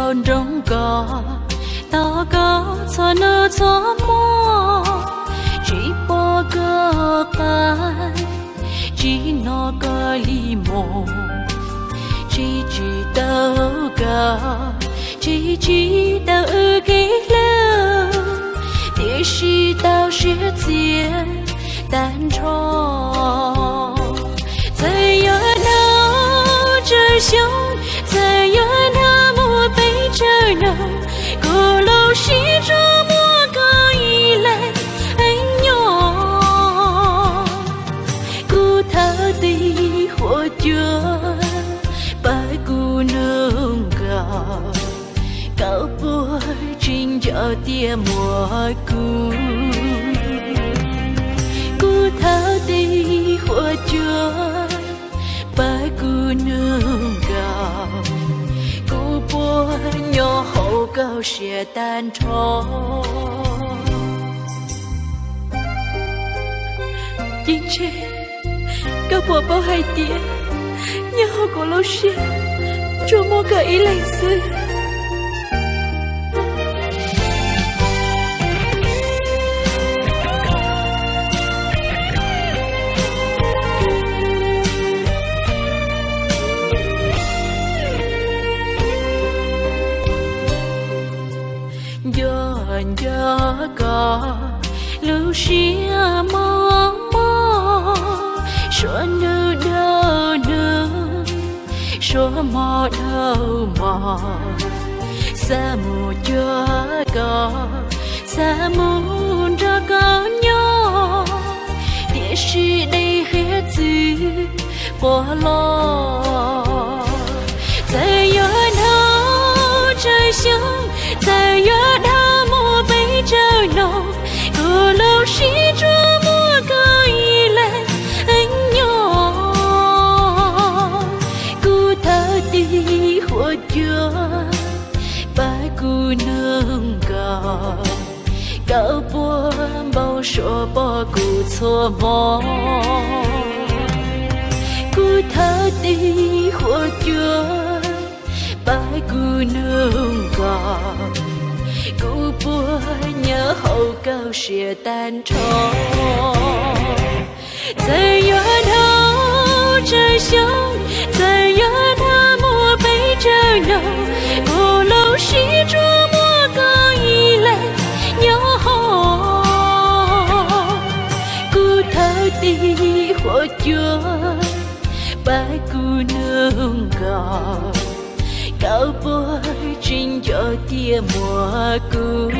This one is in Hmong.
Nrog koj, tos koj txhua hnub txhua hmo, tsis pom koj qab, tsis hnov koj li mus, tsis tsis tau koj, tsis tsis tau wb kev hlub, tiam sis tau siab txias tag nrho. Txawm yuav dhau tsawg xyoo, txawm yuav dhau muaj pes tsawg no, kuv lub siab tsuas muaj koj ib leeg nyob. Kuv thov tig huab cua pab kuv nug koj, koj puas tseem nco tiag muaj kuv? Kuv thov tig huab cua pab kuv nug koj, kuv puas nyob hauv koj siab tag nrho? Ceeb Tsheej, koj puas paub hais tias nyob hauv kuv lub siab tsuas muaj koj ib leeg xwb? Nco nco koj lub siab mos mos, suav nug dhau nug, suav hmo dhau hmo, xav mus cuag koj, xav mus nrog koj nyob, tiam sis dej hiav txwv quaj los. Txawm yuav dhau tsawg xyoo, txawm yuav dhau muaj pes tsawg no, kuv lub siab tsuas muaj koj ib leeg nyob. Kuv thov tig huab cua pab kuv nug koj, koj puas npau suav pom kuv txhua hmo? Kuv thov tig huab cua pab kuv nug koj, kuv puas nyob hauv koj siab tag nrho? Txawm yuav dhau tsawg xyoo, txawm yuav dhau muaj pes tsawg no, kuv lub siab tsuas muaj koj ib leeg nyob hauv. Kuv thov tig huab cua pab kuv nug koj, koj puas tseem nco tiag muaj kuv?